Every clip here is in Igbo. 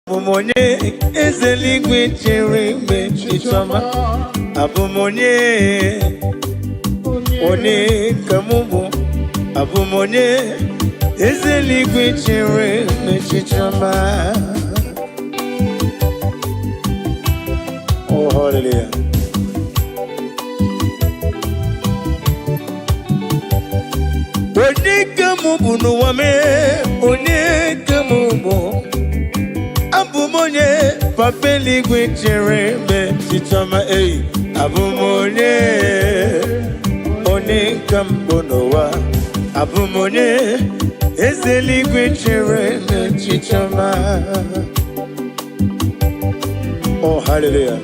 Abụ m onye eze eluigwe chere mgbe chichọma. Abụ m onye, onye ka mụ bụ. Abụ m onye eze eluigwe chere mgbe chichọma. Oh, hallelujah. Onye ka mụ bụ n'ụwa mee, onye ka mụ bụ. Abụ m onye papa eluigwe chere mgbe chichọma ei. Abụ m onye, onye ka m bụ n'ụwa. Abụ m onye eze eluigwe chere mgbe chichọma. Oh, hallelujah.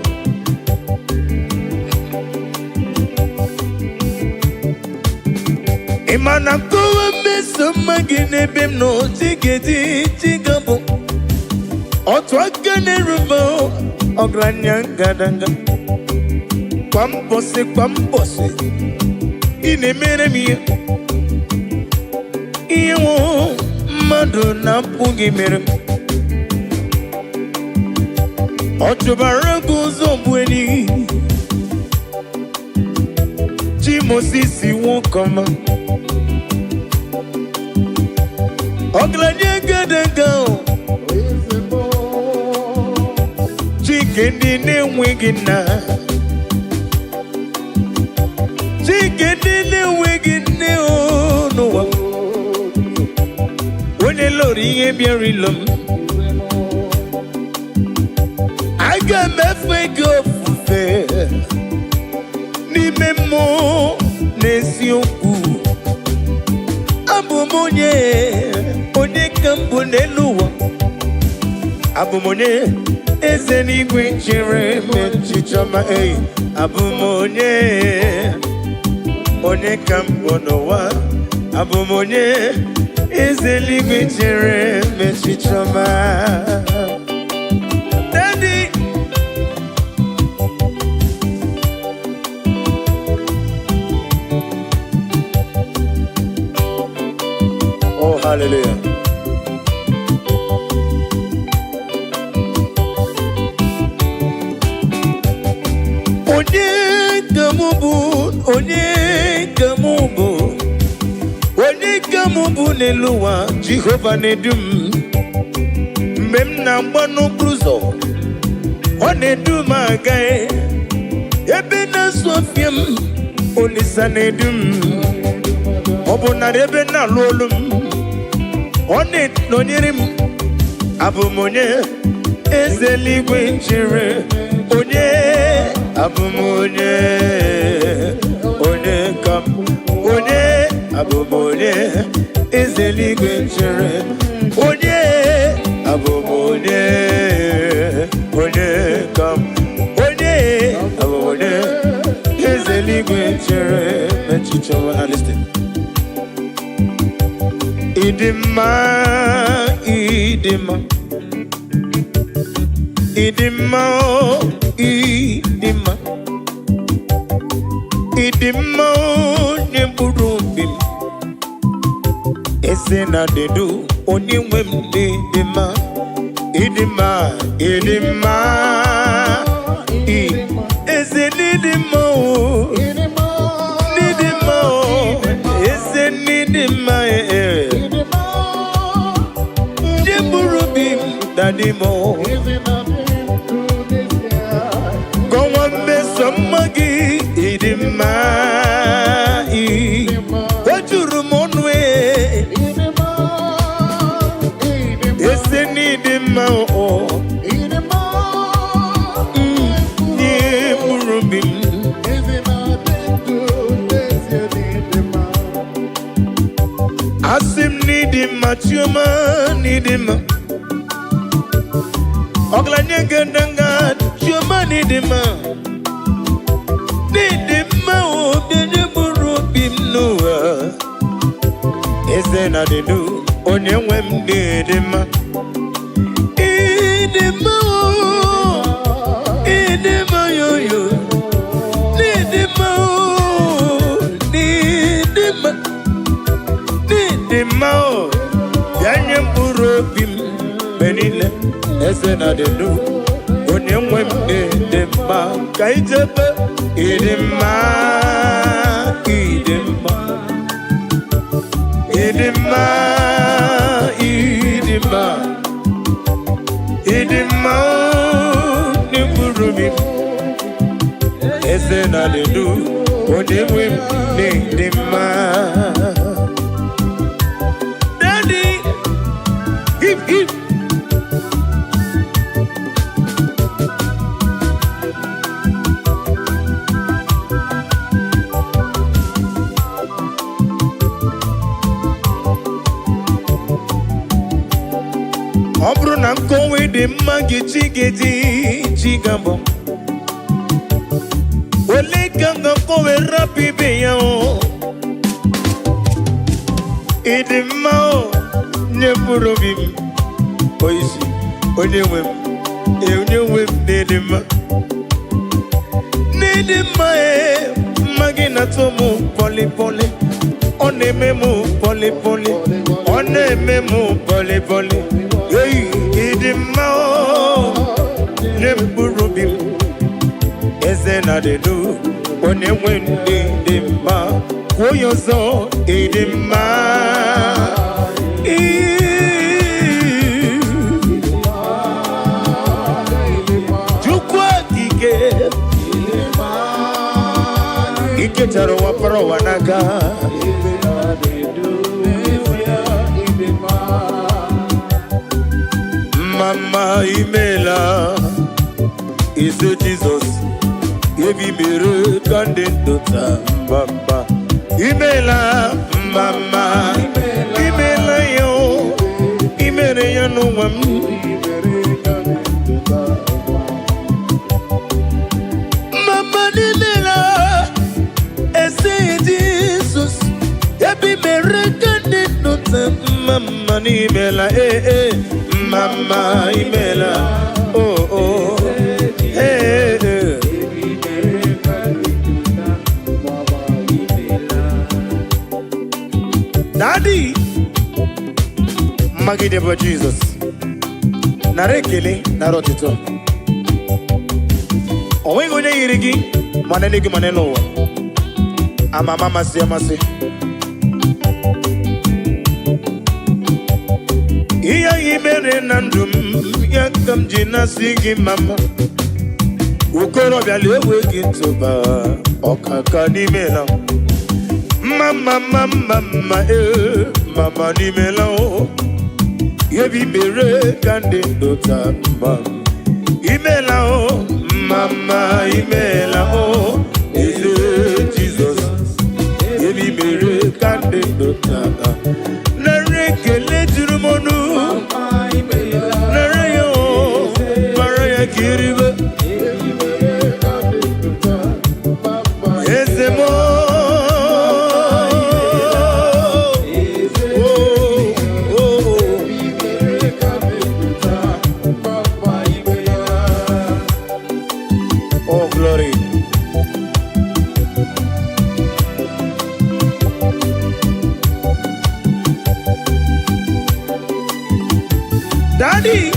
Ị ma na nkọwa mmeso mma gị n'ebe m nọ chigedi chigabụ otu aka na-erube ọgaranya ngadanga kwa mbọsị kwa mbọsị ị na-emere m ihe ihe nwụ mmadụ na-apụ gị mere m. Ọ chụbara gị ụzọ bụ enyi chi Mosisi nwoke ọma ọgaranya ngadanga o. Chike ndị na-enweghị nna, Chike ndị na-enweghị nne o n'ụwa, onye lụrụ ihe bịara ilo m, aga m efe gị ofufe n'ime mmụọ na eziokwu. Abụ m onye, onye ka m bụ n'elu ụwa. Abụ m onye eze n'igwe chere m echiche ọma ei. Abụ m onye, onye ka m bụ n'ụwa. Abụ m onye eze n'igwe chere m echiche ọma. Daddy. Oh, hallelujah. Onye ka mụ bụ, onye ka mụ bụ, onye ka mụ bụ n'elu ụwa, Jehova na-edu m. Mgbe m na-agba n'okporo ụzọ, ọ na-edu m aga. Ebe na-azụ afịa m, Olisa na-edu m. Ọ bụ narị ebe na-alụ olu m, ọ na-enonyere m. Abụ m onye eze eluigwe chere, onye abụ m onye, onye ka m, onye abụ m onye eze eluigwe chere, onye abụ m onye, onye ka m, onye abụ m onye eze eluigwe chere. Echiche ọma, listen. Ịdị mma, ịdị mma, ịdị mma, o, ịdị mma, ịdị mma, onye mkpụrụ obi m. Eze na dedu onye nwe m dị mma, ịdị mma, ịdị mma, eze n'ịdị mma o, n'ịdị mma o, eze n'ịdị mma e. Ndị mkpụrụ obi m dadị m o. Kọwa mmeso mma gị ịdị mma ị. O juru m ọnụ e. Eze n'ịdị mma o. Nye mkpụrụ obi m. Asị m n'ịdị mma Chioma n'ịdị mma. Ọgaranya ngandanga Chioma n'ịdị mma. N'ịdị mma o bịa mkpụrụ obi m n'ụwa. Eze na dedu onye nwe m n'ịdị mma. Ịdị mma o, ịdị mma yoyo. N'ịdị mma o, n'ịdị mma. N'ịdị mma o, bịa nye mkpụrụ obi m mgbe niile. Eze na dịdu, onye nwe m dị mma. Ka ijebe, ịdị mma, ịdị mma, ịdị mma, ịdị mma, ịdị mma n'mkpụrụ obi m. Eze na dịdu, onye nwe m dị mma. Daddy, hip hip. Ọ bụrụ na nkọwa dị mma gị, chi ga-eji chi ga-abọ. Ole ka m ga-akọwe rapụ ibe ya? O ịdị mma o nye mkpụrụ obi m. Oisi onye nwe m, onye nwe m n'ịdị mma, n'ịdị mma. Ee, mma gị na-atọ m pọlị pọlị. Ọ na-eme m pọlị pọlị, ọ na-eme m pọlị pọlị. Ei, ịdị mma o nye mkpụrụ obi m. Eze na dịdu, onye nwe ndị dị mma. Kwuo ya ọzọ, ịdị mma. Ii. Chukwu okike ikechara ụwa, kpọrọ ụwa n'aka. Eze na-edu n'ezie, ịdị mma. Mma mma, imela. Eze Jizọs, ebi mere ka ndị ndụ taa. Mma mma, imela. Mma mma, imela ya o imere ya n'ụwa m. Imere ka ndị ndụ taa ụwa. Mma mma, n'imela. Eze Jizọs, ebi mere ka ndị ndụ taa. Mma mma, n'imela. Ee ee, mma mma, imela. Oh oh, ee ee. Imere ka ndị ndụ taa ụwa, imela. Daddy, mmagide bụ Jizọs. Nara ekele, nara ọtụtụ. O nweghị onye yiri gị, ma n'eluigwe ma n'elu ụwa. Ama ama, amasị amasị. Ihe anyị mere na ndụ m ya ka m ji na-asị gị mama. Okorobịa na-ewe gị ntụba ọkaka n'ime na mma mma mma mma mma. Ee, mama, n'imela o. Ebi mere ka ndị ndụ taa. Mma, imela o. Mma mma, imela o. Eze Jizọs, ebi mere ka ndị ndụ taa. Nara ekele juru m ọnụ. Nara ya o, mara ya ka iribe. Imere ka ndị ndụ taa ụwa. Eze m o. Eze. Oh, oh, oh. Imere ka ndị ndụ taa ụwa, imela. Oh, glory. Daddy,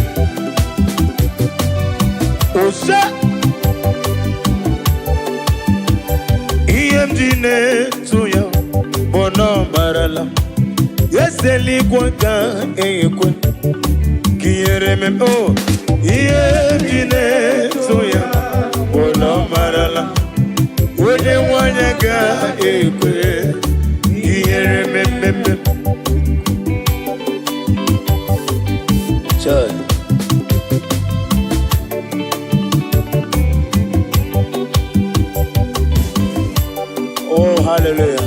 Ose, ihe m ji na-etu ya bụ na ọ marala. Eze eluigwe ga-ekwe ka ihere m o. Ihe m ji na-etu ya bụ na ọ marala. Onye nwanyị ga-ekwe ihere mmemme. Child. Oh, hallelujah.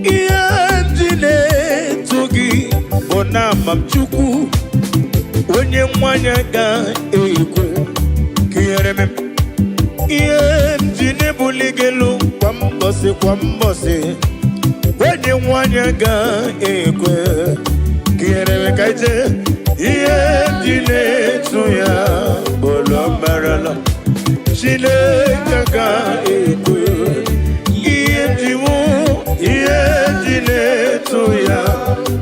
Ihe m ji na-etu gị bụ na ama m Chukwu onye nwanyị ga-ekwe ka ihere m. Ihe m ji na-ebuli gị elu kwa mbọsị kwa mbọsị, onye nwanyị ga-ekwe ka ihere m. Ka ije ihe m ji na-etu ya bụ na ọ marala. Chineke ga-ekwe. Ihe m ji wụ ihe m ji. na-eto ya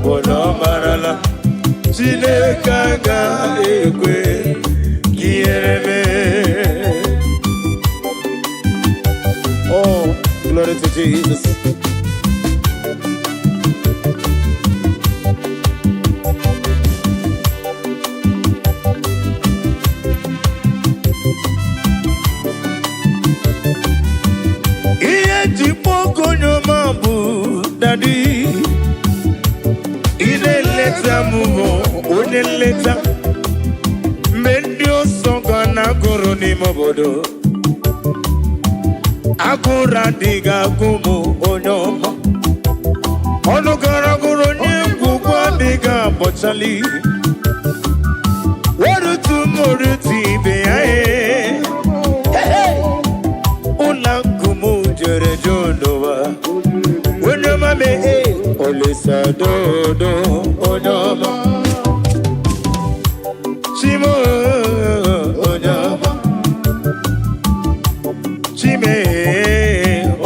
bụ na ọ marala. Chineke agaghị ekwe ka ihere mee. Oh, glory to Jesus. Ihe ji kpọọ onye ọma bụ Daddy. Ị na-eleta m bụ onye nleta. Mgbe ndị ọsọ ga na-agụrụ n'ime obodo, agụrụ adịghị agụ m, onye ọma. Ọnụ gara gụrụ onye ngwugwu adịghị abọchali. Werutu m orutu ibe ya ee. Ụlọ akụ m jere jụụ n'ụwa. Onye ọma mee Olisa dodo, onye ọma. Chimo, onye ọma. Chime,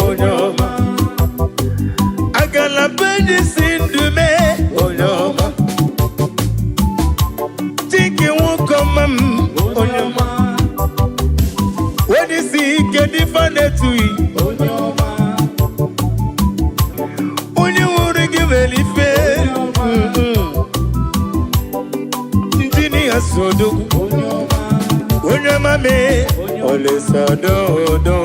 onye ọma. Agala benji si ndụ mee, onye ọma. Chike nwoke ọma m, onye ọma. Onye isi ike dị fa na-etughị. Onye nwụrụ gị nwere ife. Injinia sodogwu, onye ọma mee Olisa dodo.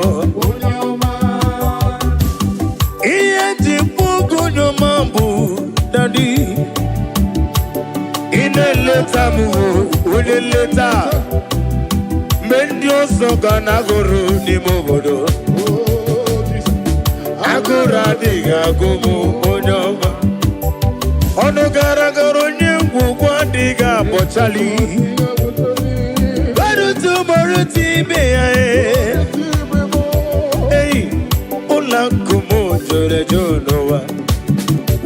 Ihe ji kpọọ onye ọma bụ Daddy. Ị na-eleta m o, onye nleta. Mgbe ndị ọzọ ga na-agụrụ n'ime obodo, agụrụ adịghị agụ m, onye ọma. Ọnụ gara gara onye ngwugwu adịghị abọchali. Gbarutu gbarutu ibe ya ee. Ei, ụlọ akụ m jụrụ eju n'ụwa.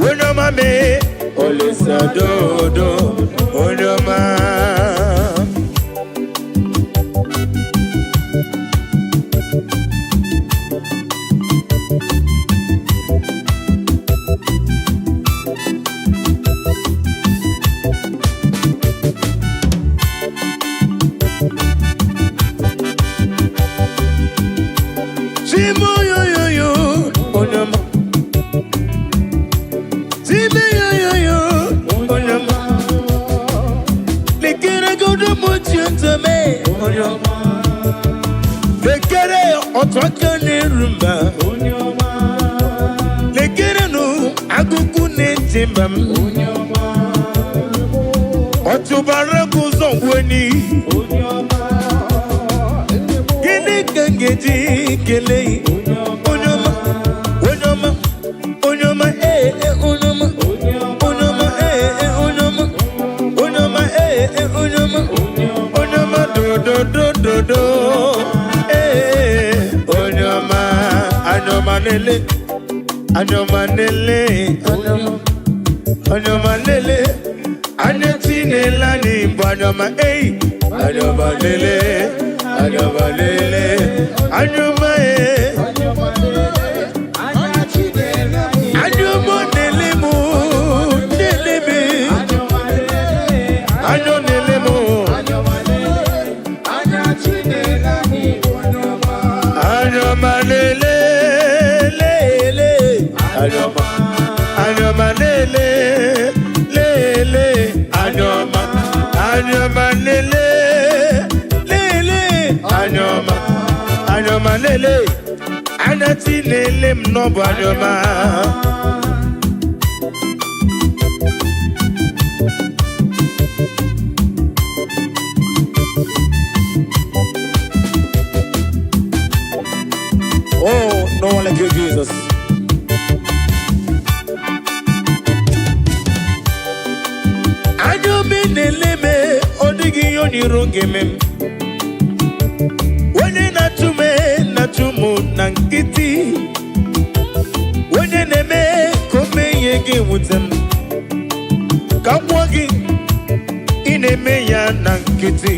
Onye ọma mee Olisa dodo, onye ọma. Chimoyoyoyo, onye ọma. Chimeyoyoyo, onye ọma. Lekere godo mochi ntome, onye ọma. Lekere ọtụ aka na-eru mba. Lekere nụ agụkụ na-eche mba m. Ọtụbara gị ụzọ ngweni. Gịnị ka m ga-eji kelee ya? Onye ọma, onye ọma, onye ọma, ee ee, onye ọma, onye ọma, ee ee, onye ọma, onye ọma, ee ee, onye ọma, onye ọma, dododododo, ee, onye ọma, anya ọma lele, anya ọma lele, anya ọma, anya ọma lele, anya Chinele anyị bụ anya ọma, ei, anya ọma lele, anya ọma lele, anya ọma, ee. Anya ọma na-ele mụ, na-ele m. Anya na-ele mụ. Anya ọma lele, lele. Anya ọma. Anya ọma lele, lele. Anya ọma. Anya ọma lele, lele. Anya ọma. Anya ọma lele. Anya ti na-ele m n'ọbụ anya ọma. Oh, no one like you, Jesus. Anya obi na-ele m, ọ dịghị ihe onye iro ga-eme m. Onye na-achụ m na-achụ m na nkịtị. Onye na-eme ka o mee ihe ga-ewute m. Ka m gwa gị, ị na-eme ya na nkịtị.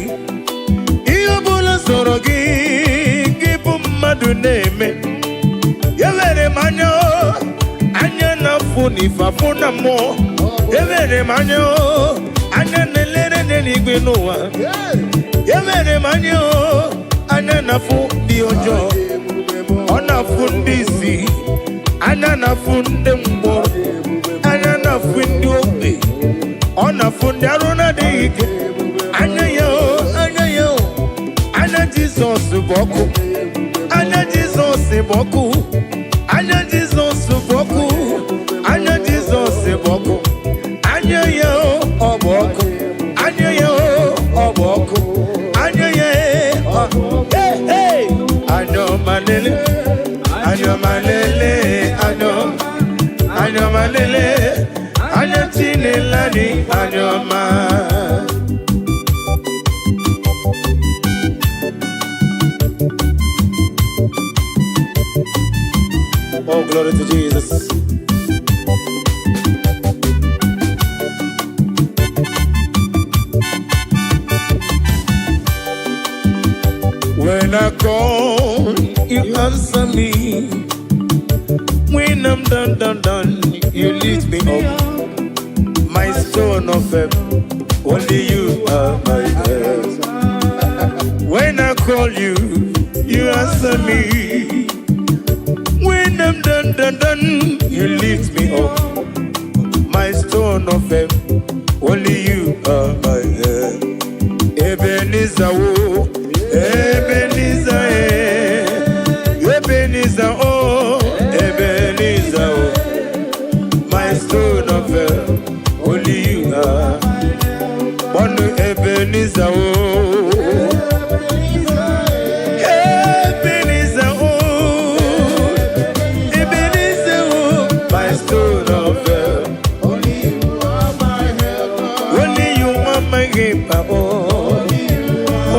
Ihe ọ bụla sọrọ gị, gị bụ mmadụ na-eme. Ya were m anya, anya na-afụ. n'ife, afụ na mmụọ. Emere m anya o, anya na-elere n'eluigwe n'ụwa. Emere m anya o, anya na-afụ ndị ọjọọ, ọ na-afụ ndị isi, anya na-afụ ndị mgbọrọ, anya na-afụ ndị ogbe, ọ na-afụ ndị arụ na-adịghị ike. Anya ya o, anya ya o, anya Jizọs bụ ọkụ. Anya Jizọs bụ ọkụ. Anya Jizọs bụ ọkụ. Anya Jizọs bụ ọkụ. Anya ya o, ọ bụ ọkụ. Anya ya o, ọ bụ ọkụ. Anya ya e, ọ. Hey, hey! Anya ọma lele, anya ọma lele, anya ọma, anya ọma lele, anya Chinelani, anya ọma. Oh, glory to Jesus. When I call, you answer me. When I'm done, done, done, you lift me up. My stone of help, only you are my help. When I call you, you answer me. When I'm done, done, done, you lift me up. My stone of help, only you are my help. Ebenezer, oh, Ebenezer, eh. Ebenezer, oh, Ebenezer, oh. My stone of help, only you are. One Ebenezer, oh, Ebenezer, oh, Ebenezer, oh, my stone of help. Only you are my helper. Only you are my helper, oh.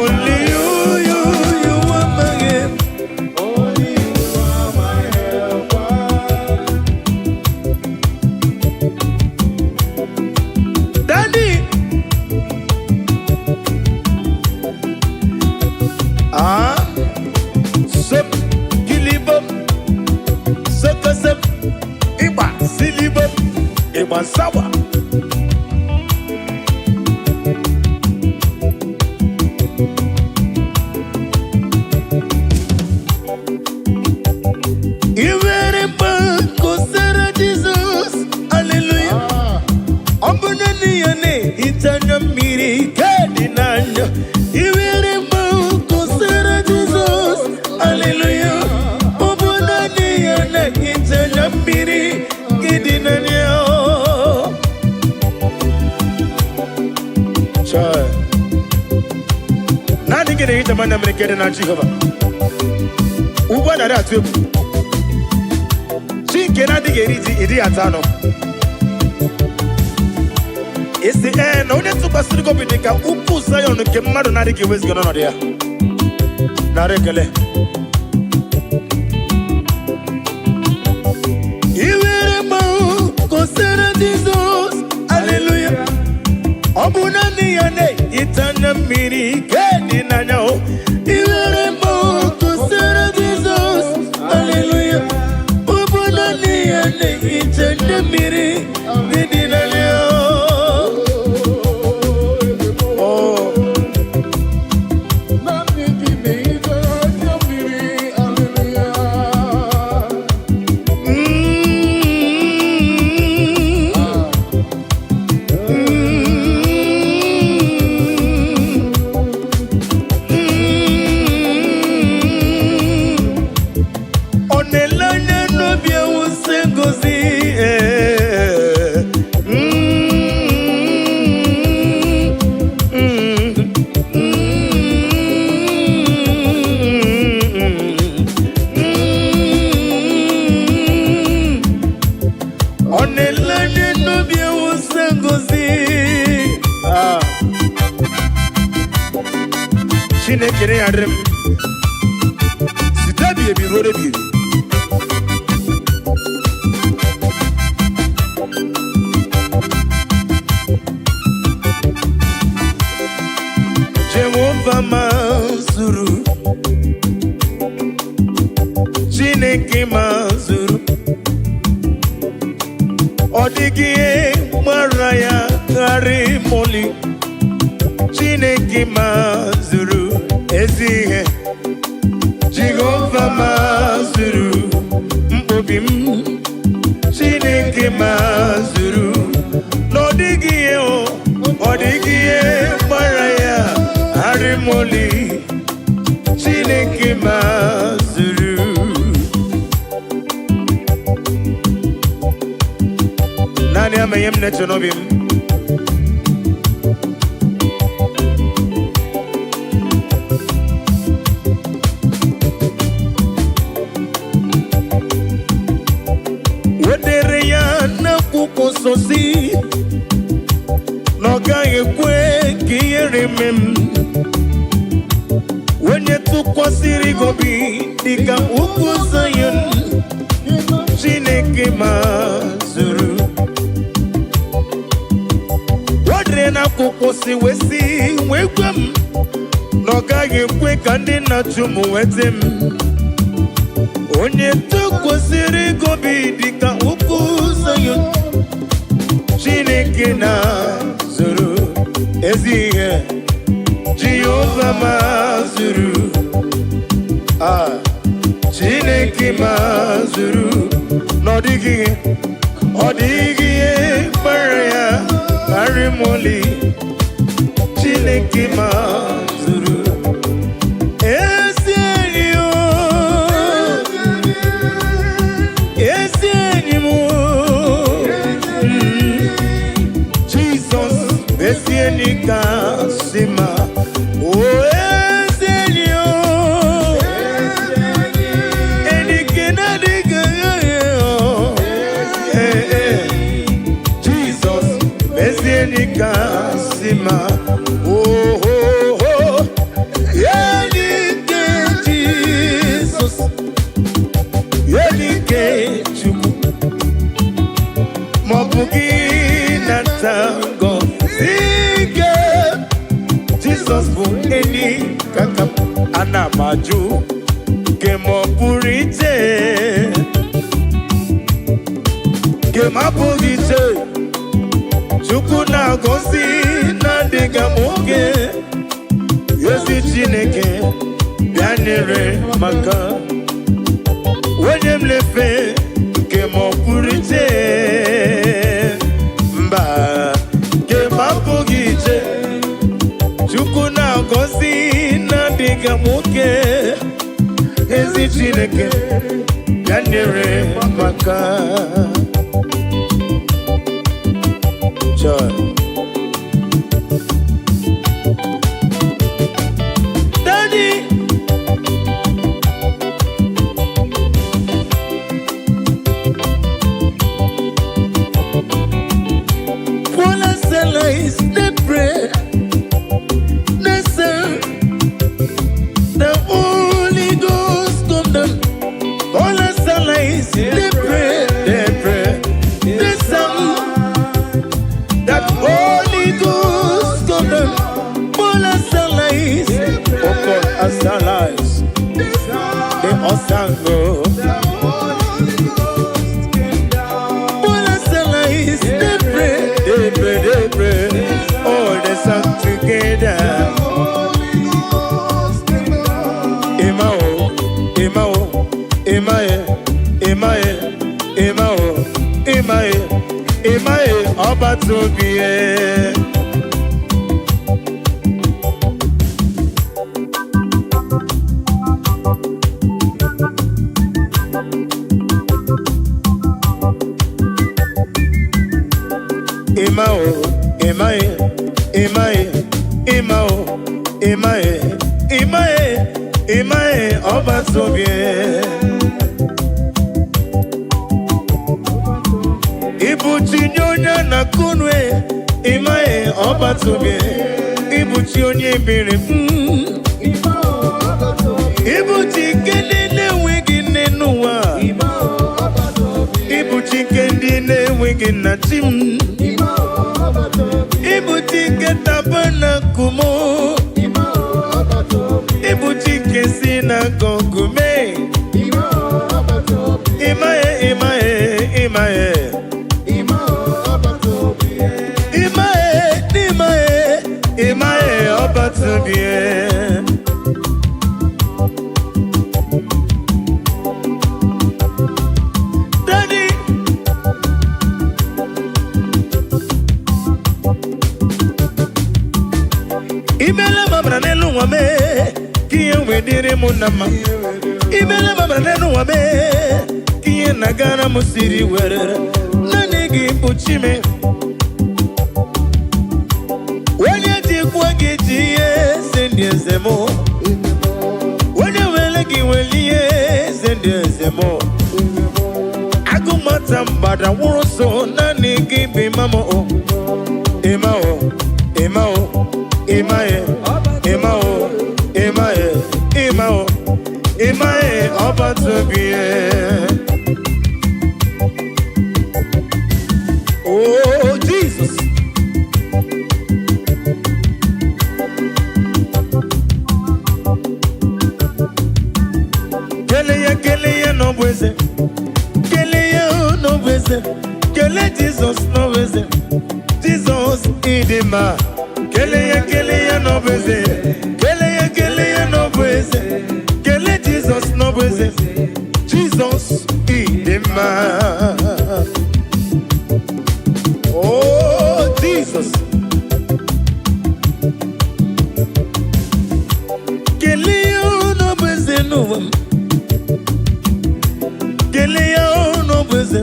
Only you, you are my helper. Only you are my helper. Daddy. Ah, sop, kilibop, sokosop, ịgba silibop, ịgba sawa. I nwere mkpa kọsara Jizọs, hallelujah. Ọ bụ naanị ya na-ehicha anya mmiri nke dị n'anya. I nwere mkpa kọsara Jizọs, hallelujah. Ọ bụ naanị ya na-ehicha anya mmiri nke dị n'anya. Chai. Naanị gị na-ehicha m anya mmiri nke dị na Jehova. Ugbu a narị atụ egwu. Chi nke na-adịghị eri ji ịdịghị ata anụ. Esi ee na onye tụkwasịrị gị obi dị ka ugwu Zayọn nke mmadụ na-adịghị eweziga n'ọnọdụ ya. Nara ekele. I nwere mmanwụ kọsara Jizọs, aleluya. Ọ bụ naanị ya na-ehicha anya mmiri nke dị n'anya o. I nwere mmanwụ kọsara Jizọs, aleluya. Ọ bụ naanị ya na-ehicha anya mmiri nke dị n'anya o. Oh. Naanị gị na-ehicha anya mmiri, hallelujah. Ọ na-ele anya n'obi ewusi ngozi eh. Ọ na-ele anya n'obi ewusi ngozi. Ah. Chineke ya dịrị m site ebighị ebi ruo ebighị ebi. Jehova mazuru, Chineke mazuru. ihe gbara ya gharị moli. Chineke mazuru ezi ihe. Jehova mazuru mkpobi m. Chineke mazuru na ọ dịghị ihe o, ọ dịghị ihe gbara ya gharị moli. Chineke mazuru. Naanị ama ihe m na-eche n'obi m. Wedere ya n'akwụkwọ nsọ si na ọ gaghị ekwe ka ihere mee m. Onye tụkwasịrị gị obi dịka ugwu Zayọn, Chineke mazuru. Wedere n'akwụkwọ si wee si wee gwa m na ọ gaghị ekwe ka ndị na-achụ m nweta m. Onye tụkwasịrị gị obi dịka ugwu Zayọn, Chineke na-zuru ezi ihe. Jehova mazuru. Ah, Chineke mazuru na ọ dịghị ihe, ọ dịghị ihe kpara ya karị moli. Chineke mazuru ezi enyi o, ezi enyi m o. Jizọs ezi enyi kasị mma. O ezi enyi o, enyi nke na-adịghị aghaghị o. Ee, ee. Jizọs ezi enyi kasị mma. Oh, oh, oh. Enyi nke Jizọs, enyi nke Chukwu, ma ọ bụ gị nata ngọzi nke Jizọs bụ enyi kaka m. Ana m ajụ nke ma ọ pụrụ iche, nke m apụghị iche. Chukwu na-agọzi na-adịghị m oge. Ezi Chineke bịa nyere maka onye m lefe nke ma ọ pụrụ iche. Mba, nke m apụghị iche. Chukwu na-agọzi na-adịghị m oge. Ezi Chineke bịa nyere maka. Joy. Daddy. Paul and Silas, they pray, they say, the Holy Ghost come down. Paul and Silas, they pray, they sang that Holy Ghost come down. Paul and Silas, oh Paul and Silas, they all sang, oh. Paul and Silas, they pray, they pray, they pray. Oh, they sang together. Emma o, Emma o, Emma e, Emma e, Emma o, Emma e, Emma e, ọba tóbi e. Emma o, Emma e, Emma e, Emma o, Emma e, Emma e, Emma e, ọba tóbi e. Ibuchi nye onye na-akụnụ e, Emma e, ọba tóbi e. Ibuchi onye biri m. Ibuchi nke ndị na-enweghị nne n'ụwa. Ibuchi nke ndị na-enweghị nna chi m. Ibuchi nke tabernacle. Ibuchi nke sinagogu mee. Ịmaghị, ịmaghị, ịmaghị. Ọbata obie. Daddy. Imela mabra n'elu nwa mee ka ihe wee dịrị m na mma. Imela mabra n'elu nwa mee ka ihe na-agara m siri were. Naanị gị bụ Chime. Onye jikwa gị ji ihe eze ndị eze mụ. Onye were gị were ihe eze ndị eze mụ. Agụmata mgbada nwụrụ so naanị gị bụ ịma m o. Ịma o, ịma o, ịma e, ịma o, ịma e, ịma o, ịma e, ọbata obi e. Oh, Jesus. Kele ya, kele ya n'ọbụ eze. Kele ya n'ọbụ eze. Kele Jizọs n'ọbụ eze. Jizọs ịdị mma. Kele ya, kele ya n'ọbụ eze. Kele ya, kele ya n'ọbụ eze. Kele Jizọs n'ọbụ eze. Jizọs ịdị mma. Oh, Jesus. Kele ya n'ọbụ eze n'ụwa m. Kele ya n'ọbụ eze.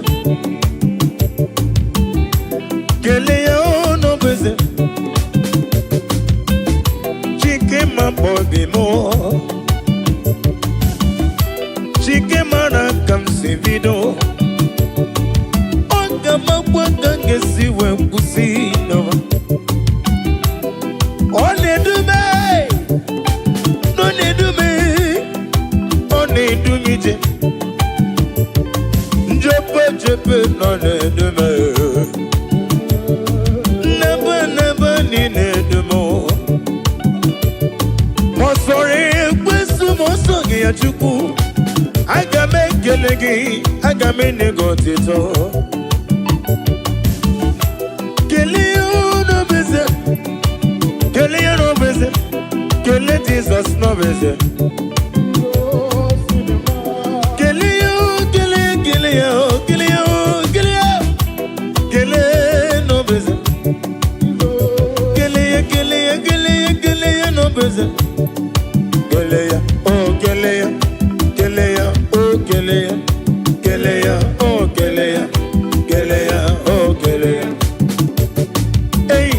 Kele ya n'ọbụ eze. Chike ma obi m. Chike mara ka m si bido. Ọ ga-amakwa ka m ga-esi wee kwụsị n'ụwa. Ọ na-edume, ọ na-edume, ọ na-edu m ije. Njepe jepe nọ na-edume. Nnebe nnebe ni na-edu m. Ma ọ sọrọ ekwesu ma ọ sọghị ya Chukwu. Aga m ekele gị, aga m enye gị otito. Kelee ya n'ọbụ eze, kelee ya n'ọbụ eze, kelee Jizọs n'ọbụ eze. Kelee ya, kelee, kelee ya, kelee ya, kelee ya, kelee n'ọbụ eze. Kelee ya, kelee ya, kelee ya, kelee ya n'ọbụ eze. Kelee ya, oh kelee ya, kelee ya, oh kelee ya, kelee ya, oh kelee ya, kelee ya, oh kelee ya. Hey,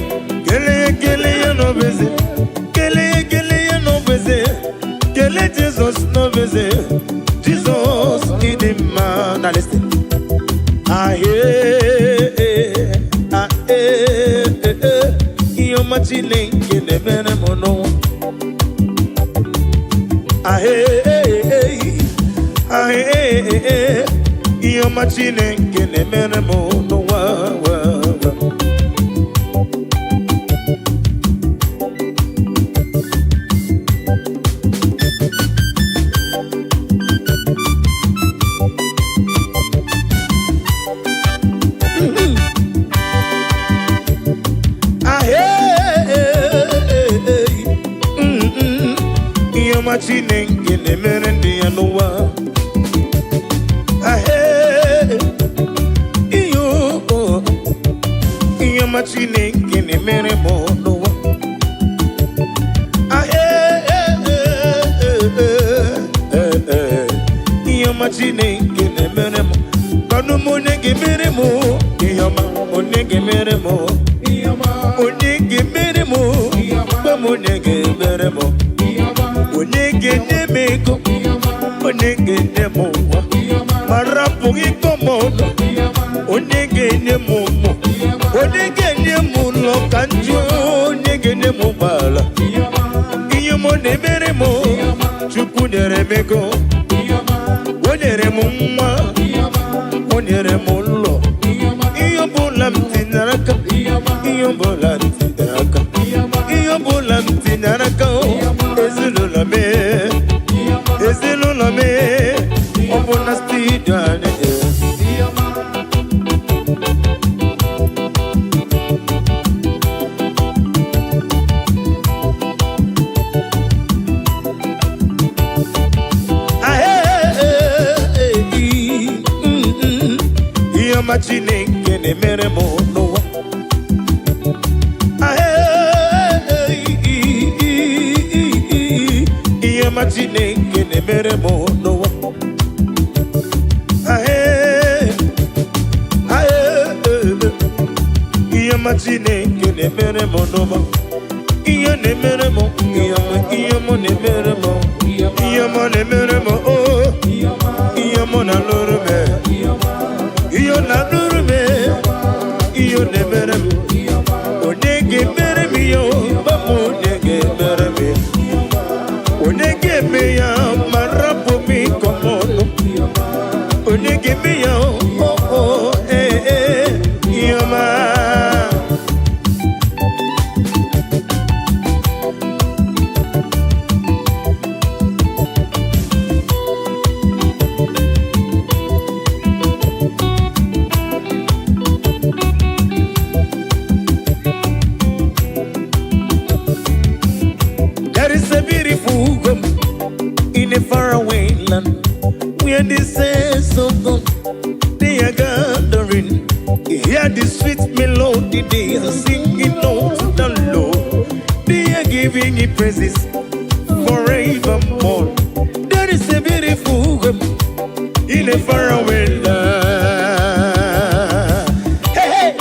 kelee ya, kelee ya n'ọbụ eze. Kelee ya, kelee ya n'ọbụ eze. Kelee Jizọs n'ọbụ eze. Jizọs ịdị mma. Now listen. Ahee, ah, eh, eh, eh. Ihe ọma Chineke na-emere m n'ụwa. Ahee, ahee, ihe ọma Chineke na-emere m n'ụwa. Wa, wa. Ahee, ihe ọma Chineke na-emere ndị ya n'ụwa. Ahee, ihe o, ihe ọma Chineke na-emere m n'ụwa. Ahee, ihe ọma Chineke na-emere m. Kwanụ m onye ga-emere m ihe ọma, onye ga-emere m, onye ga-emere m, gwa m onye ga-emere m, onye ga-enye m ego, onye ga-enye m ụwa, ma rapụghị ịkpọ m ụlọ, onye ga-enye m ụmụ, onye ga-enye m ụlọ ka njụ, onye ga-enye m ụgbọala. Ihe m na-emere m, Chukwu nyere m ego, o nyere m nwa, o nyere m ụlọ. Ihe ọbụla m tinyere aka, ihe ọbụla m tinyere aka, ihe ọbụla m tinyere aka o, ezinụlọ m, ezinụlọ m, ọ bụ na studio anyị. Chineke na-emere m n'ụwa. Ihe ọma Chineke na-emere m n'ụwa. Ihe ọma Chineke na-emere m n'ụwa. Ihe na-emere m, ihe ọma, ihe ọma na-emere m, ihe ọma na-emere m, oh, ihe ọma na-alụrụ m, ihe ọ na-alụrụ m, ihe ọ na-emere m. Onye ga-emere m ihe ọma m, onye ga-emere m ya? Onye ga-eme ya ma rapụ m ịkọ m ọnụ? Onye ga-eme ya? Oh, oh, eh, eh, ihe ọma. There is a beautiful home in a faraway land where the saints of God, they are gathering. Hear the sweet melody they are singing out to the Lord. They are giving Him praises forevermore. There is a beautiful home in a faraway land. Hey, hey!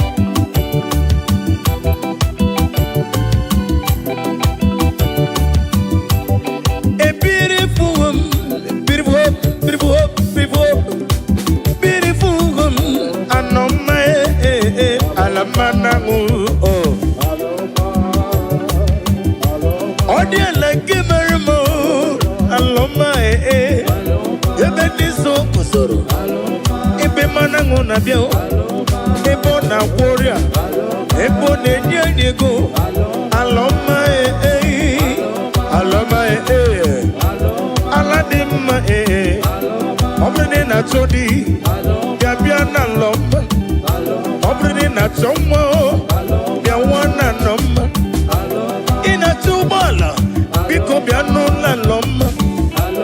A beautiful home, beautiful home, beautiful home, beautiful home, beautiful home. Anoma eh eh, alamana oh. Ọ dị ala nke mere m o, alọma eh eh. Ebe ndị nsọ guzoro, ebe mmanụ aṅụ na-abịa o, ebe ọ na-agwọ ọrịa, ebe ọ na-enye anyị ego. Alọma eh eh, alọma eh eh. Ala dị mma eh eh. Ọ bụrụ na ị na-achọ di, bịa bịa na alọma. Ọ bụrụ na ị na-achọ nwa o, bịa nwa na alọma. Ị na-achọ ụgbọala, biko bịa n'ụlọ alọma.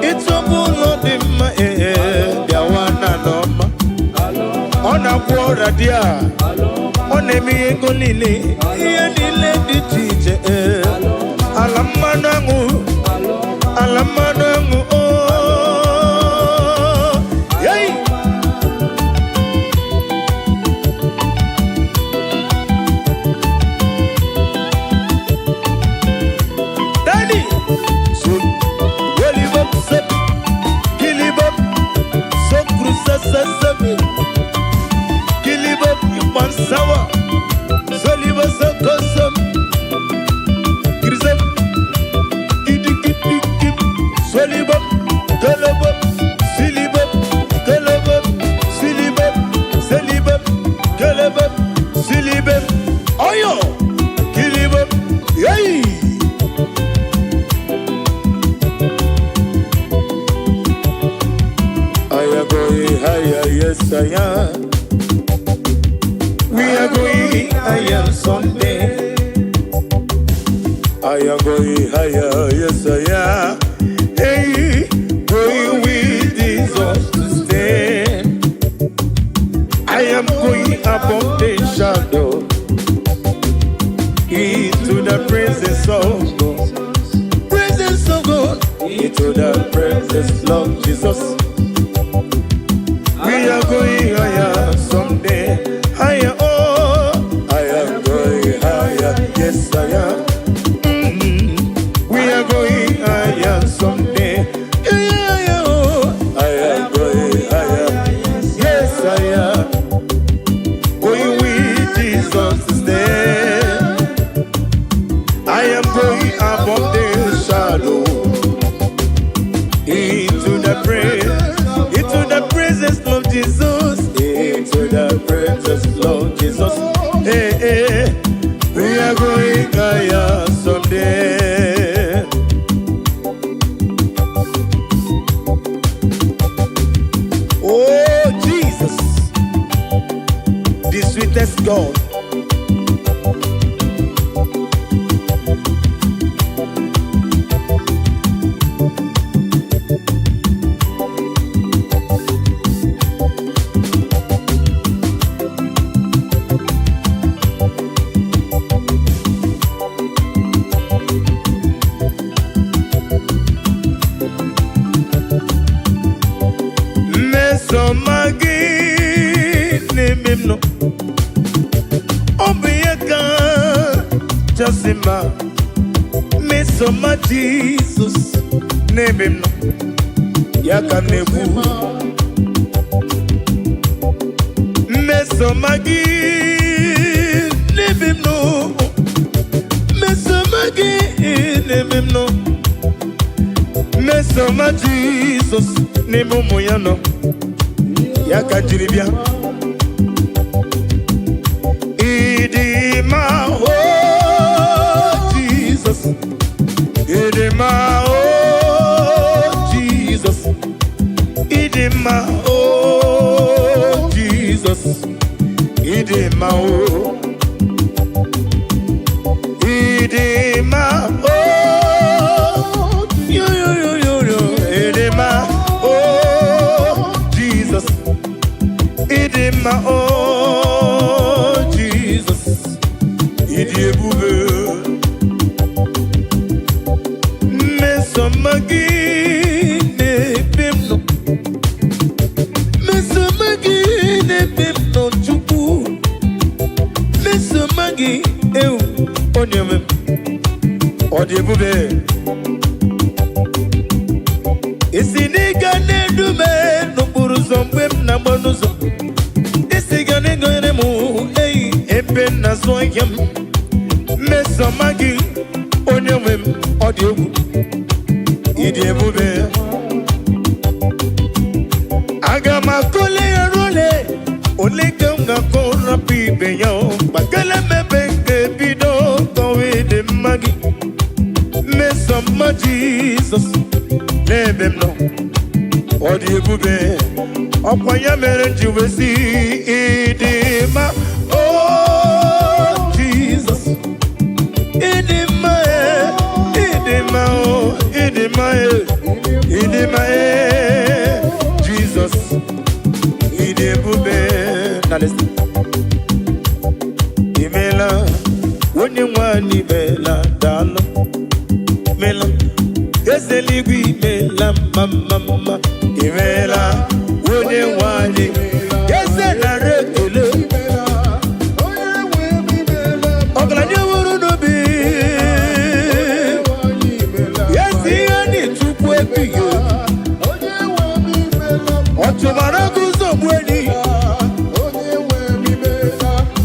Ịchọba ụlọ dị mma ee, bịawa na alọma. Ọ na-agwọ ọrịa dị a, ọ na-eme ihe ego niile, ihe niile dị iche iche ee. Ala mmanụ aṅụ, ala mmanụ aṅụ ooo. Yei! Daddy! So, Wolibop, sep, kilibop, sokru, sasasame, kilibop, ipansawa, solibo, sokosam, grisam, kidikidikim, solibop, kolobop, silibop, kolobop, silibop, selibop, kolobop, silibop, oyo, kilibop, yay! I am going higher, yes I am. We are going higher someday. I am going higher, yes I am. Hey, going with Jesus to stay. I am going above the shadow into the presence of God. Presence of God, into the presence of Jesus. We are going higher someday. Higher, oh, I am going higher. Yes, I am. We are going higher someday. Yeah, yeah, yeah, oh, I am going higher. Yes, I am. Going with Jesus to stay. I am going above the shadow into the presence of Jesus, into the presence of Jesus. Hey, hey, we are going higher someday. Oh, Jesus, the sweetest God. Kachasị mma, mmesoma Jizọs n'ebe m nọ, ya ka m na-ekwu. Mmesoma gị n'ebe m nọ, mmesoma gị n'ebe m nọ, mmesoma Jizọs n'ebe ụmụ ya nọ, ya ka m jiri bịa. Ịdị mma, o Jizọs, ịdị mma, o Jizọs, ịdị mma, o Jizọs, ịdị mma, o ịdị mma, o yo yo yo yo yo, ịdị mma, o Jizọs, ịdị mma, o Jizọs, ịdị ebube. Mmesoma gị n'ebe m nọ, mmesoma gị n'ebe m nọ, Chukwu, mmesoma gị, ewu onye nwe m, ọ dị ebube. Isi n'ịga na-edu m n'okporo ụzọ mgbe m na-agba n'ụzọ, isi ga na-egonyere m eyi ebe m na-azụ ahịa m. Mmesoma gị, onye nwe m, ọ dị egwu, ịdị ebube. Aga m akọle ya role ole ka m ga-akọ rapụ ibe ya o gbakele m ebe nke bido kọwa ịdị mma gị. Mmesoma Jizọs n'ebe m nọ, ọ dị ebube. Ọkwa ya mere m ji wee sị ịdị mma, o Jizọs, ịdị mma e, ịdị mma o, ịdị mma e, ịdị mma e, Jizọs, ịdị ebube. Na listen. Imela, onye nwe anyị, imela, daalụ, imela, eze eluigwe, imela, mma mma mma, imela, onye nwe anyị, eze, nara ekele. Ọgaranya nwere n'obi ezi ihe dị, Chukwu ebighị ebi, ọ chụbara gị ụzọ gbu enyi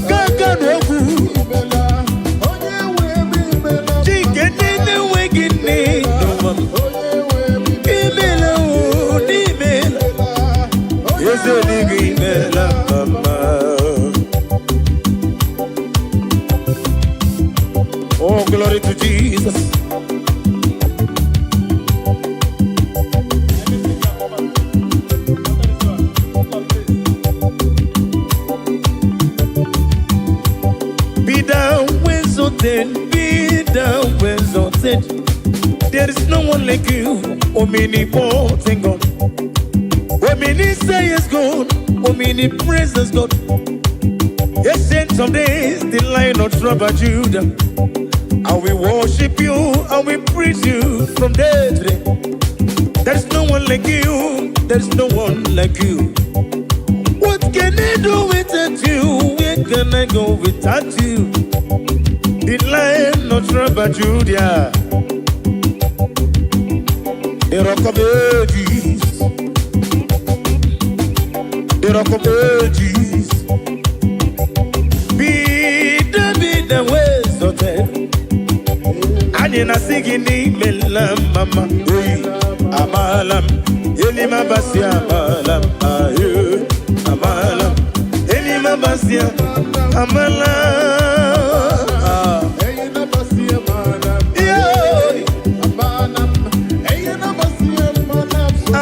gaga na ogwu chike ndị na-enweghị nne n'ụwa m. Imela o, n'imela, eze eluigwe, imela mama. Oh, glory to Jesus. Be thou exalted, be thou exalted. There is no one like you, omnipotent God. Omniscience God, omnipresence God. Ancient of days, the Lion of tribe of Judah. And we worship you and we praise you from day to day. There's no one like you, there's no one like you. What can I do without you? Where can I go without you? The Lion of tribe of Judah, the Rock of Ages, the Rock of Ages. Be exalted. Anyị na-asị gị n'imela, mama oyi, amaala m elimabasi, amaala m ayo, amaala m elimabasi, amala. Yo, amala m,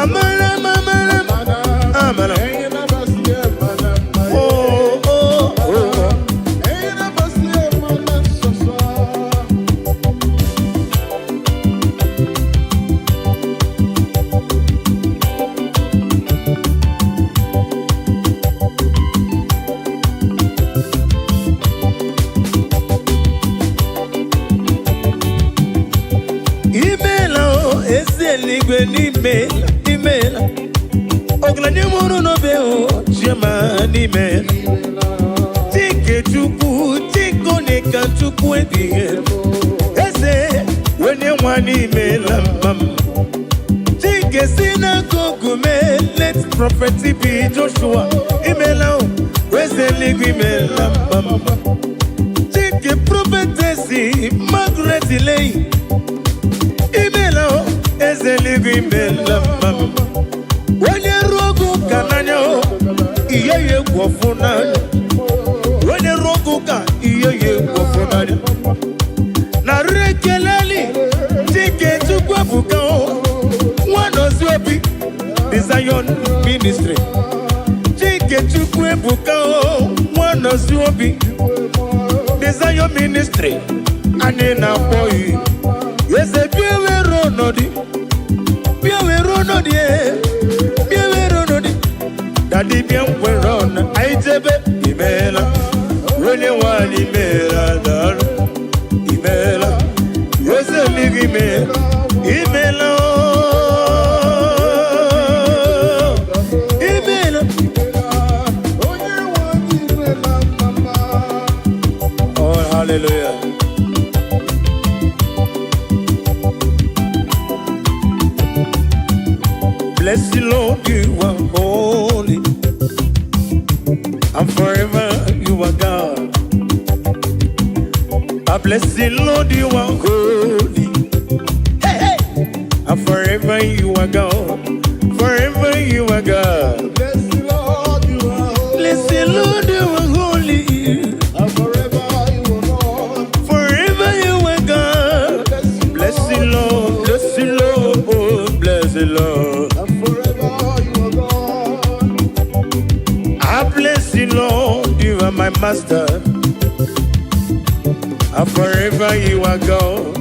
amala m, amala m. Oh, oh, oh. Imeela o, ezi eluigwe, n'imela, imeela, ọgaranya mụrụ n'obe o, chiama, n'ime chike, Chukwu, chike onye. ka Chukwu ebighị ebi. Eze onye nwanyị, imeela mma m. Chike si n'akụkụ mee, late Prophet B. Joshua, imeela o. Eze eluigwe, imeela mma m. Chike Prophetess Margaret Leyi, imeela o. Eze eluigwe, imeela mma m. Onye ruo oge ụka n'anya o, ihe ya egwu ọfụ n'anya. Onye ruo oge ụka, ihe ya egwu ọfụ n'anya. Narị ekeleli Chike Chukwu Ebuka o, Nwanozi Obi, The Zion Ministry. Chike Chukwu Ebuka o, Nwanozi Obi, The Zion Ministry. Anyị na-akpọ yi eze. Bịa were ọnọdụ, bịa were ọnọdụ e, bịa were ọnọdụ. Daddy, bịa nkwere ọnụ anyị jebe. Imeela, onye nwanyị, imeela. Daalụ, imeela. Eze eluigwe, imeela, imeela ooo, imeela. Onye nwe anyị, imela mama. Oh, hallelujah. Bless you, Lord, you are holy, and forever you are God. I bless you, Lord, you are holy. Hey, hey. And forever you are God. Forever you are God. Bless the Lord, you are holy. Bless you, Lord, you are holy. And forever you are God. Forever you are God. Bless you, Bless you, Lord. Bless you, Lord. Oh, bless you, Lord. And forever you are God. I bless you, Lord. You are my master. And forever you are God.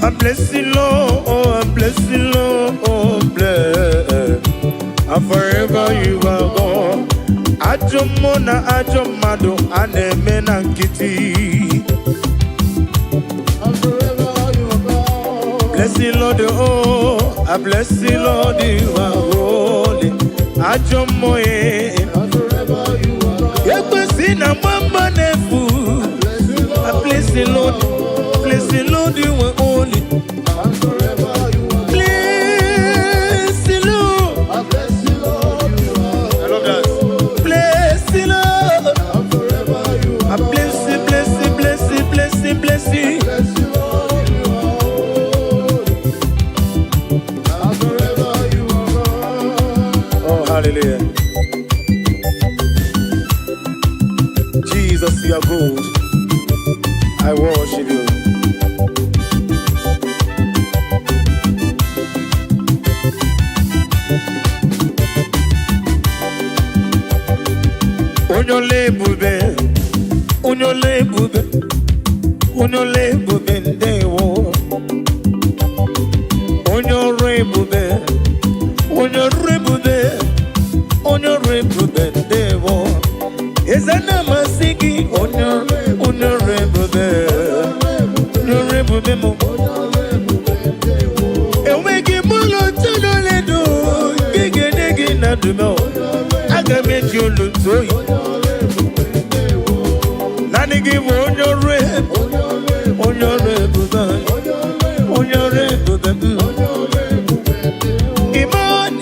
I bless you, Lord. Oh, I bless you, Lord. Oh, bless. And forever you are God. Ajọ mmụọ na ajọ mmadụ a na-eme na nkịtị. And forever you are God. Bless you, Lord, oh, I bless you, Lord, you are holy. Ajọ mmụọ eh. And forever you are God. Ekwesị na mgbamba na-efu. Bless you, I Lord. bless you, Lord. Bless you, Lord, you are holy. And forever you are God. Bless you, Lord. I bless you, Lord, you are I love that. Bless you, Lord. And forever you I are God. bless you, bless you, bless you, bless you, bless you. Bless you, Lord, you are holy. And forever you are God. Oh, hallelujah. Jesus, you are good. I worship you. Onye ọla ebube, onye ọla ebube, onye ọla ebube, ndewo. Onye ọrụ ebube, onye ọrụ ebube, onye ọrụ ebube, ndewo. Eze na-amasị gị, onye ọrụ ebube, onye ọrụ ebube m. Enweghị m ụlọ ntụnụledo nke ga-enye gị na ndụmọ. Aga m eji olu ntụ oyi. Naanị gị bụ onye ọrụ ebube, onye ọrụ ebube, onye ọrụ ebube m.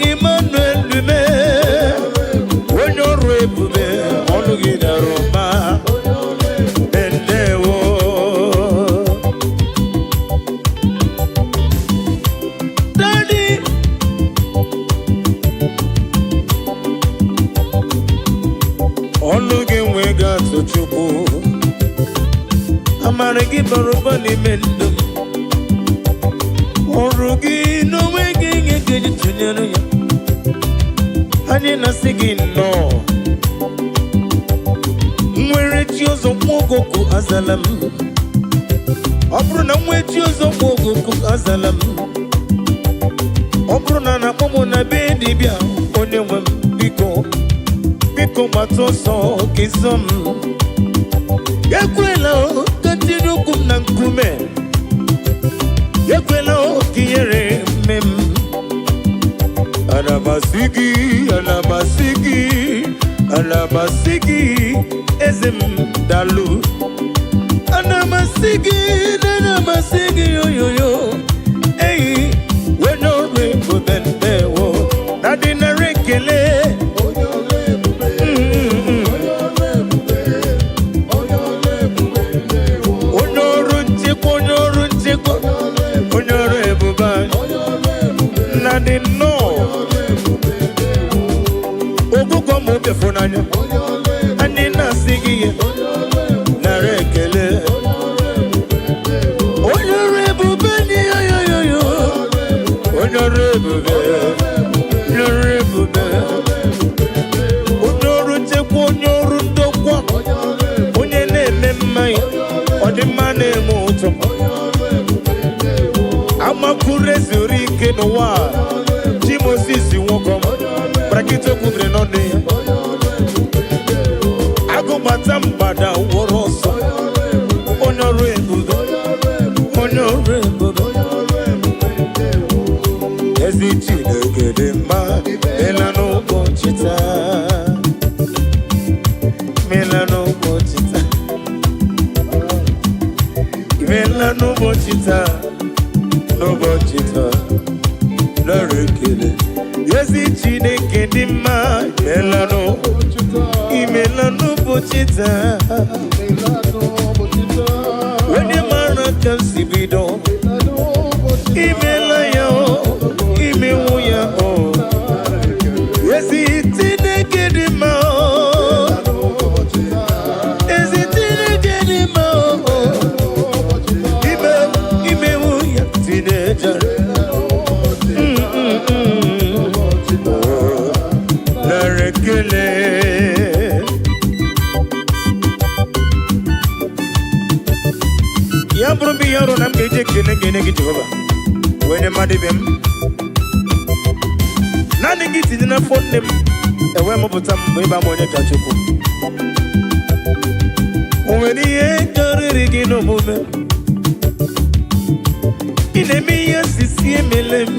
Emmanuel Lume, onye ọrụ ebube, ọnụ gị dara ụba. Ndewo. Daddy, ọnụ gị nwee atụ Chukwu. Amara gị bara ụba n'ime ndụ m. Ọrụ gị n'onwe gị nye ga-eji tụnyere ya. Anyị na-asị gị nnọọ. Nwere chi ọzọ nwa ogogo azala m. Ọ bụrụ na nwee chi ọzọ nwa ogogo azala m. Ọ bụrụ na na-akpọ m na be dibịa, onye nwe m, biko, biko, gbata ọsọ ka ịzọ m. Ekwela o, ka tinye ụkwụ m na nkume. Ekwela o, ka ihere mme m. Ana m asị gị, ana m asị gị, ana m asị gị, eze m, dalụ. Amasị gị, nene, amasị gị, yoyoyo. Eyi, onye ọrụ ebube, ndewo. Na dị nara ekele. Onye ọrụ ebube, onye ọrụ ebube, onye ọrụ ebube, ndewo. Onye ọrụ nchekwa, onye ọrụ nchekwa, onye ọrụ ebube anyị. Onye ọrụ ebube, Na dị nnọọ. ọrụ ebube, ndewo. Ogụgọ ma obi n'anya. Onye ọrụ ebube, Anyị na-asị gị ya. onye ọrụ ebube, Nara ekele. onye ọrụ ebube, ndewo. Onye ọrụ ebube ni yoyoyoyo. Onye ọrụ ebube. Onye ọrụ ebube. Onye ọrụ nchekwa, onye ọrụ ndokwa. Onye ọrụ ebube, Onye na-eme mmanya. Ọdịmma na-eme ụtọ. onye ọrụ ebube, ndewo. Amakure zuru ike n'ụwa a. Chi Moses nwoke ọma. Brakito kwubiri n'ọnụ ya. Onye ọrụ ebube, ndewo. Agụbata mgbada wụrụ ọsọ. Onye ọrụ ebube, Onye ọrụ ebube. onye ọrụ ebube, Onye ọrụ ebube. onye ọrụ ebube, ndewo. Ezi Chineke dị mma, mela n'ụbọchị taa. Mela n'ụbọchị taa. Mela n'ụbọchị taa. N'ụbọchị taa. Nara ekele. Ezi Chineke dị mma, mela Ụbọchị taa, imela n'ụbọchị taa. imela n'ụbọchị taa. Onye mara ka m si bido, Imela n'ụbọchị taa. imela ya o, imewo ya o. Nara ekele. Ezi Chineke dị mma o. N'ụbọchị taa, Ezi Chineke dị mma o. n'ụbọchị taa, Ime imewo ya tinejere. n'ụbọchị n'ụbọchị taa. Nara ekele. Ya bụrụ m ihe ọrụ na m ga-eji ekele ga-enye gị, Jehova, wee nye mmadụ ibe m. Naanị gị tinye n'afọ nne m ewee mụpụta m mgbe ịba m onye ka Chukwu. O nwere ihe karịrị gị n'omume. Ị na-eme ihe sisi emele m.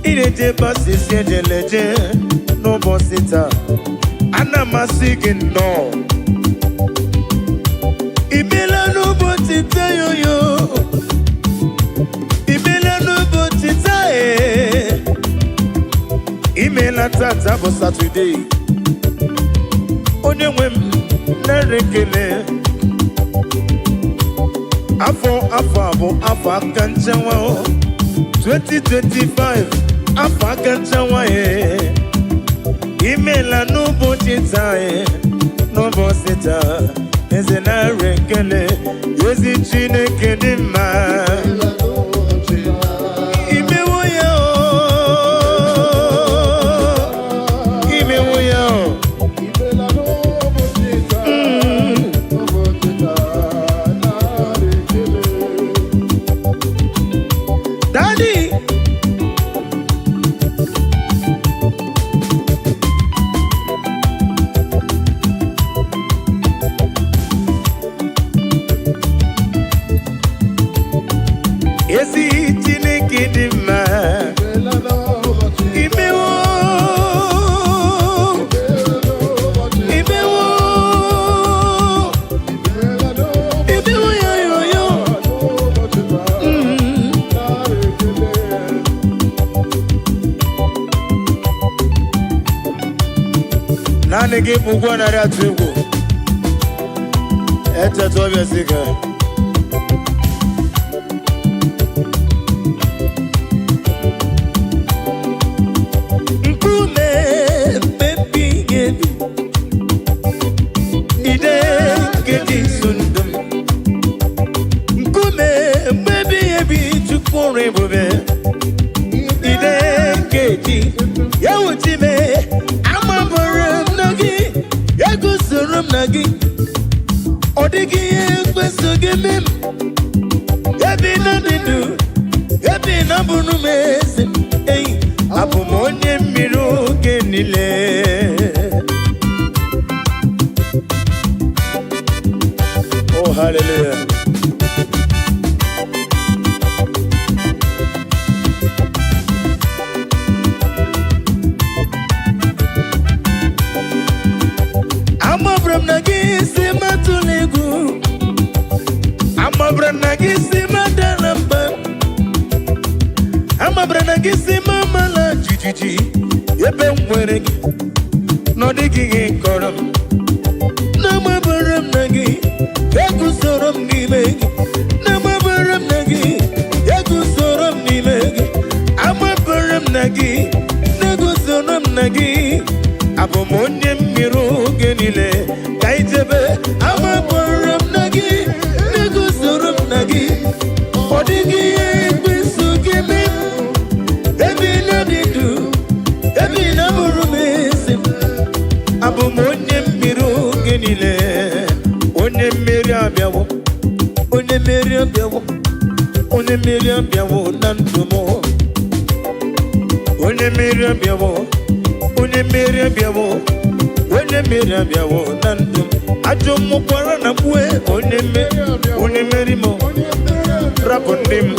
Ị na-eje ebe asịsị ejeleje n'ụbọchị taa. Ana m asị gị nnọọ. Imela n'ụbọchị taa, yoyo. Imela n'ụbọchị taa ee. Imela tata bụ Satọde. Onye nwe m, nara ekele. Afọ afọ a bụ afọ aka nchewa o. 2025, afọ aka nchewa ee. Imela n'ụbọchị taa ee. N'ụbọchị taa, eze, nara ekele. Ezi Chineke dị mma. Imela n'ụbọchị taa. Imewo ya o. Imewo ya o. Imela n'ụbọchị taa, ụbọchị taa, nara ekele. Daddy. Ezi Chineke dị mma. Imela n'ụbọchị taa. Imewo. Imela n'ụbọchị taa. Imewo. Imela n'ụbọchị Imewo ya yo yo. n'ụbọchị taa, nara ekele. Naanị gị bụ ụgwọ narị atụ egwu. Echeta ọbịa si ka. Nkume mmebi ebi. Ide nkeji so ndụ m. Nkume mmebi ebi, Chukwu ọrụ ebube. Ide nkeji ya wuchi me. Amabara m na gị, egosoro m na gị. Ọ dịghị ihe ekwesị gị mee m. Ebi na dị ndụ, ebi na bụrụ m eze. Eyi, abụ m onye mmiri oge niile. Oh, hallelujah. Amabara m na gị si matụla egwu. jijiji. Ebe m nwere gị, na ọ dịghị ihe kọrọ m. Na-amabara m na gị, eguzoro m n'ime gị. Na-amabara m na gị, eguzoro m n'ime gị. Amabara m na gị, na-eguzoro m na gị. Abụ m onye mmiri oge niile ka ijebe. Amabara m na gị, na-eguzoro m na gị. Ọ dịghị ihe ekwensu ga-eme m. Ebe ị na-adị ndụ, ebe ị na-abụrụ m ezi m. Abụ m onye mmiri oge niile. Onye mmeri abịawo, onye mmeri abịawo, onye mmeri abịawo na ndụ m. Onye mmeri abịawo, onye mmeri abịawo, onye mmeri abịawo na ndụ m. Ajọ mmụkwara na mkpue, onye mmeri, onye mmeri m. Rapụ ndị m.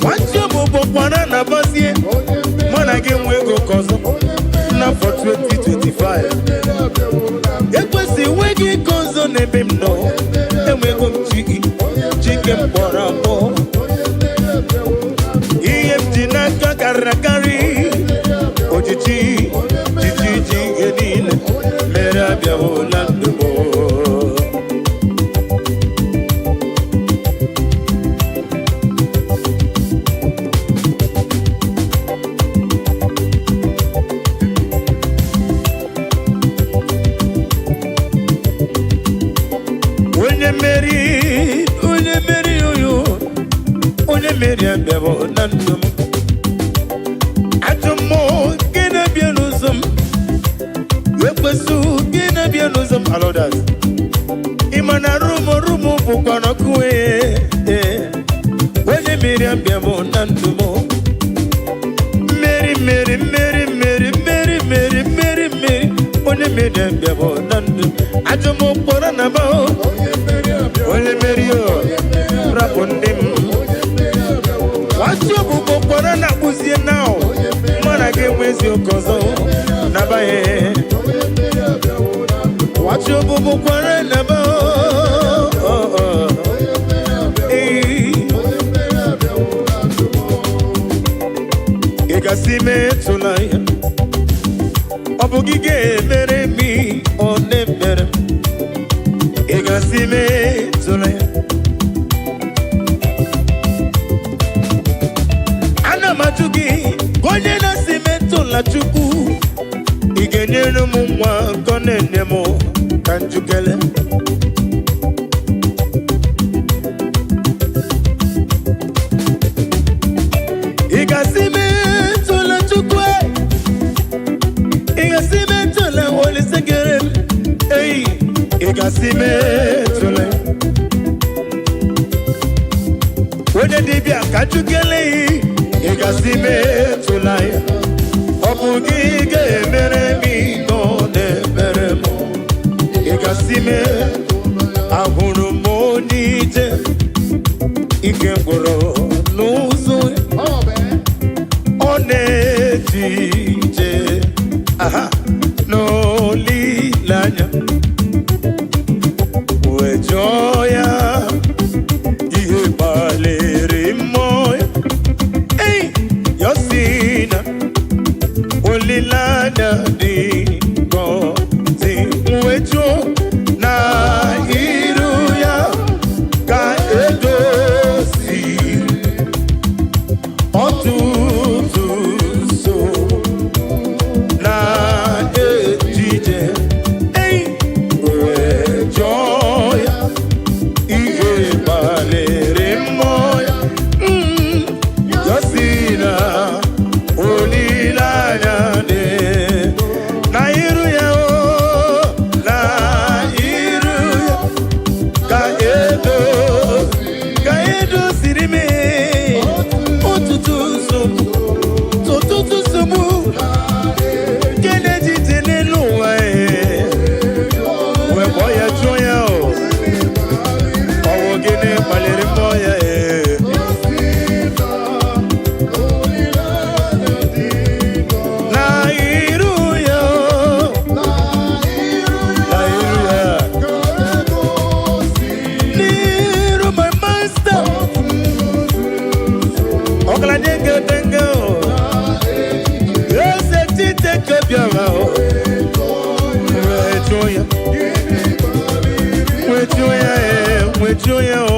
Nwachi ọbụbọ kwara na bazie, mụ na gị nwe ego ka ọzọ n'afọ 2025. Ekwesị enweghị ike ọzọ n'ebe m nọ. Enwego m chi gị, chike m kpọrọ akpọ. Ihe m ji n'aka karịrị akarị. Ojiji jiji ji ihe niile mere abịawo na ndụ m. Onye mmeri, onye mmeri, oyo, onye mmeri abịawo na ndụ m. Ajọ mmụọ gị na-abịa n'ụzọ m, ekwesị gị na-abịa n'ụzọ m, alodas. Ị ma na rumo rumo bụkwa n'ọkụ. Ee, onye mmeri abịawo na ndụ m. Mmeri, mmeri, mmeri, mmeri, mmeri, mmeri, mmeri, mmeri, onye mmeri abịawo na ndụ m. Ajọ mmụọ kpọrọ na ba, onye mmeri o, rapụ ndị m. Nwatị ọbụbọ kpọrọ na akpụzie na mụ na gị enwe eziokwu ọzọ nabanye. Nwatị ọbụbọ kwara na ba. Ee, ị gasị metụla ya. Ọ bụ gị ga-emere m ihe ọ na-emere m. Ị gasị metụla ya. Ana m ajụ gị ka onye na-asị metụla Chukwu, ị ga-enyere m nwa nke ọ na-enye m ka njukele. Ị ga-asị metụla Chukwu e? Ị ga-asị metụla Olise kere m? Ei, ị ga-asị metụla onye dibịa ka njukele? Ị ga-asị metụla ya. Ọ bụ gị ga-emere m ihe ọ na-emere m. Ị ga-asị mee. Ahụrụ m onye ije ike gwụrụ n'ụzọ. Ọ na-eje ije, aha, n'olileanya, wee jụọ ya ihe gbalịrị mmụọ ya. Ei, ya sị na olileanya dị ngọzi. Wee jụọ na iru ya ka edoziri ọtụtụ nsogbu na ejije. Ei, jụọ ya o.